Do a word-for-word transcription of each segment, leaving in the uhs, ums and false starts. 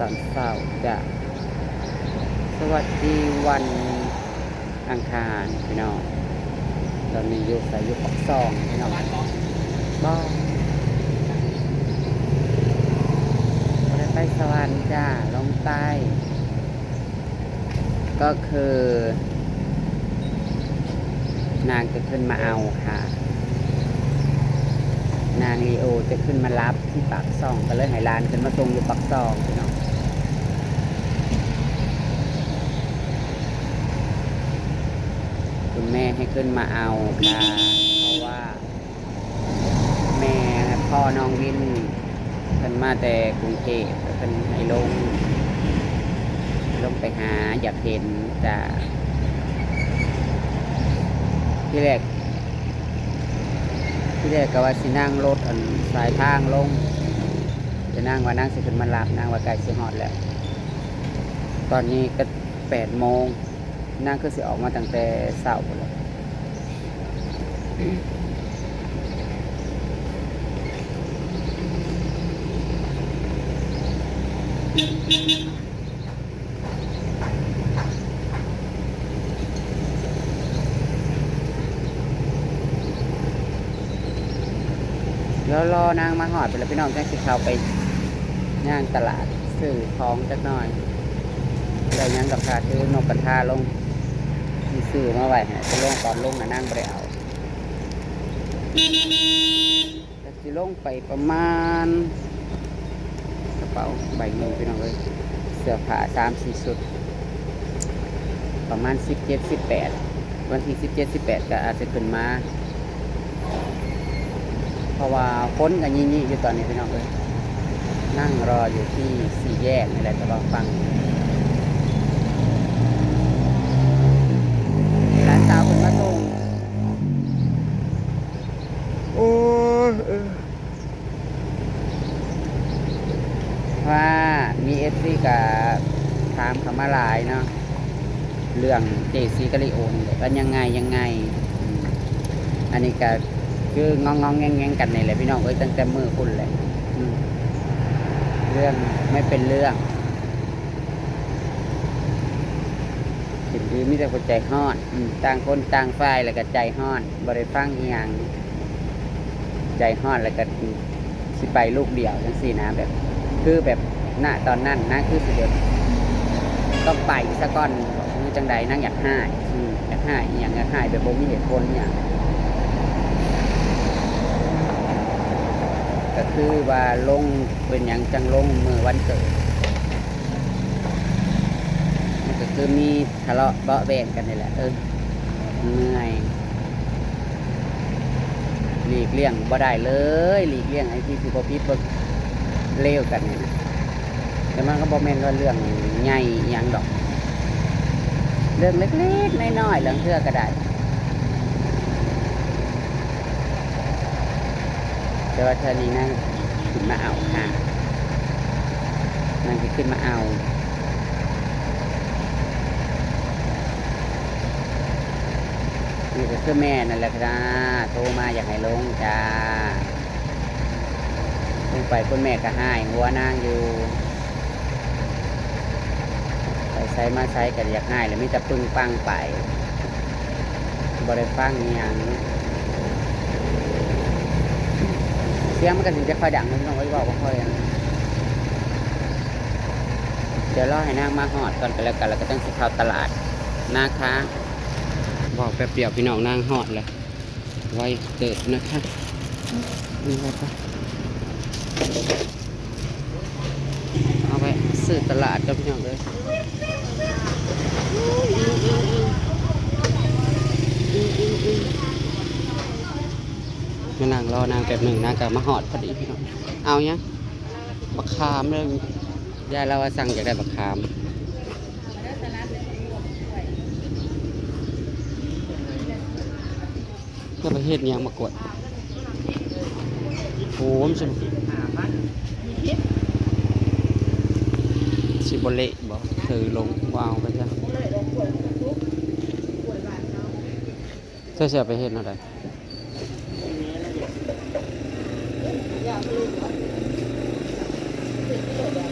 ตอนเช้าจ้ะ สวัสดีวันอังคารพี่น้อง ตอนนี้อยู่ไส อยู่ปากซองพี่น้อง บ่ บ่ได้ไปสวรรค์จ้า ลงใต้ ก็คือ นางจะขึ้นมาเอาค่ะ นางลีโอจะขึ้นมารับที่ปากซอง ก็เลยให้หลานขึ้นมาส่งอยู่ปากซองพี่น้อง คุณแม่ให้ขึ้นมาเอาค่ะ เพราะว่า แม่พ่อน้องวิน เพิ่นมาแต่กรุงเทพฯ เพิ่นให้ลง ลงไปหา อยากเห็นจ้ะ ทีแรก ทีแรกก็ว่าสินั่งรถอันสายทางลง แต่นางว่านางสิขึ้นมารับ นางว่าใกล้สิฮอดแล้ว ตอนนี้ก็แปดโมง นางคือสิออกมาตั้งแต่เช้าพู้นแหละ เดี๋ยวรอนางมาฮอดพู้นแหละพี่น้อง จั่งสิเข้าไปย่างตลาดซื้อของจักหน่อย ได้หยังดอกค่ะ ถือนกกระทาลง สิซื้อมาไว้ให้ ไปลงตอนลงน่ะนางบ่ได้เอา ก็สิลงไปประมาณ กระเป๋าใบหนึ่งพี่น้องเอ้ย เสื้อผ้าสามสี่ชุด ประมาณสิบเจ็ด สิบแปด วันที่สิบเจ็ด สิบแปด ก็อาจจะขึ้นมา เพราะว่าฝนก็ยิๆอยู่ตอนนี้พี่น้องเอ้ย นั่งรออยู่ที่สี่แยกนี่แหละ จะรอฟัง หลานสาวขึ้นมาส่ง โอ้ย เออ ว่ามี เอฟซี ก็ถามเข้ามาหลายเนาะ เรื่องเจสีกับลีโอนี่แหละ ว่ายังไงยังไง อืม อันนี้ก็คืององๆแงงๆกันนี่แหละพี่น้องเอ้ย ตั้งแต่มื้อพุ้นแหละ อืม เรื่องไม่เป็นเรื่อง เห็นดีมีแต่คนใจฮ้อน อืม ต่างคนต่างฝ่ายแล้วก็ใจฮ้อน บ่ได้ฟังอิหยัง ใจฮ้อนแล้วก็สิไปลูกเดียวจั่งซี้นะ แบบ คือแบบ ณ ตอนนั้นนะ คือสิแบบ ต้องไปซะก่อน บ่รู้จั่งใด นางอยากฮ้าย อืม อยากฮ้ายอิหยัง อยากฮ้ายแบบบ่มีเหตุผลอิหยัง ก็คือว่าลง เป็นหยังจั่งลงมื้อวันเกิด มันก็คือมีทะเลาะเบาะแว้งกันนี่แหละ เออ เมื่อย หลีกเลี่ยงบ่ได้เลย หลีกเลี่ยงไอ้ที่สิบ่ผิดบ่เลวกันนี่นะ แต่มันก็บ่แม่นว่าเรื่องใหญ่อิหยังดอก เรื่องเล็กๆน้อยๆ ลางเทื่อก็ได้ แต่ว่าเทื่อนี้นางขึ้นมาเอาค่ะ นางสิขึ้นมาเอา นี่ก็คือแม่นั่นแหละค่ะ โทรมาอยากให้ลงจ้า ลงไปคุณแม่ก็ฮ้ายหัวนางอยู่ ไปไสมาไสก็อยากฮ้ายแหละ มีแต่ปึ้งปังไป บ่ได้ฟังอิหยัง เสียงมันก็สิจะค่อยดังนะพี่น้องเอ้ย เว้าบ่ค่อยอัน เดี๋ยวรอให้นางมาฮอดก่อนก็แล้วกัน แล้วก็จั่งสิเข้าตลาดนะคะ เว้าแป๊บเดียวพี่น้อง นางฮอดแล้ว ไวเติบนะคะ นี่นะคะ เอาไปซื้อตลาดกับพี่น้องเลย มานั่งรอนางแป๊บหนึ่ง นางก็มาฮอดพอดีพี่น้อง เอาหยัง บักขามเลย ยายลาวาสั่งอยากได้บักขาม เพื่อไปเฮ็ดหยังมากวด โอ้ มันสิ สิบ่เละบ่ ถือลงวางไปซะ เจ้าสิเอาไปเฮ็ดแนวใด อยากรู้ว่าเป็นที่ไหนแบบ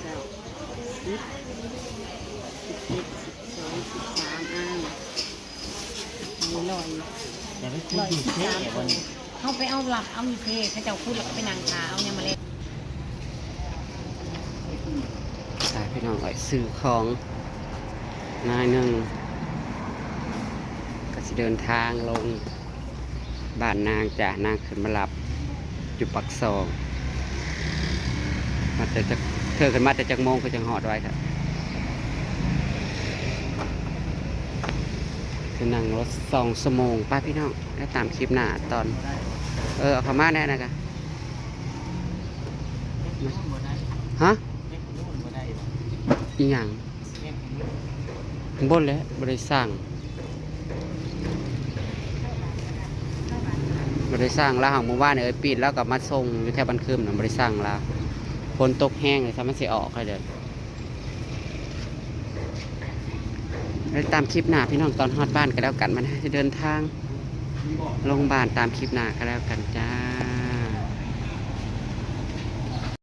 เจ้า สิบ สิบเอ็ด สิบสอง สิบสาม อ้าว นี่ร้อย แต่ไม่คุยอยู่เซ่วันนี้ เขาไปเอาหลักเอาอยู่เทเขาเจ้าพูดแล้วก็ไปนั่งทาเอายังมาเล่น สายพี่น้องเอ้ย ซื้อของนายหนึ่ง ก็สิเดินทางลงบ้านนางจ้ะ นางขึ้นมารับอยู่ปากซอง มาแต่จัก เธอขึ้นมาแต่จักโมงก็จังฮอดไวครับ คือนั่งรถสองชั่วโมง ไปพี่น้อง แล้วตามคลิปหน้าตอน เออ เอาเข้ามาแน่นะคะ ฮะ อีหยัง บ่แล้ว บ่ได้สั่ง บ่ได้สั่ง แล้วหางมื้อวานนี่ เอ้ย ปิด แล้วก็มาส่งอยู่แถวบ้านคืมน่ะ บ่ได้สั่งแล้ว ฝนตกแฮงเลย ถ้ามันสิออกให้เด้อ แล้วตามคลิปหน้าพี่น้อง ตอนฮอดบ้านก็แล้วกัน มันจะเดินทางลงบ้าน ตามคลิปหน้าก็แล้วกันจ้า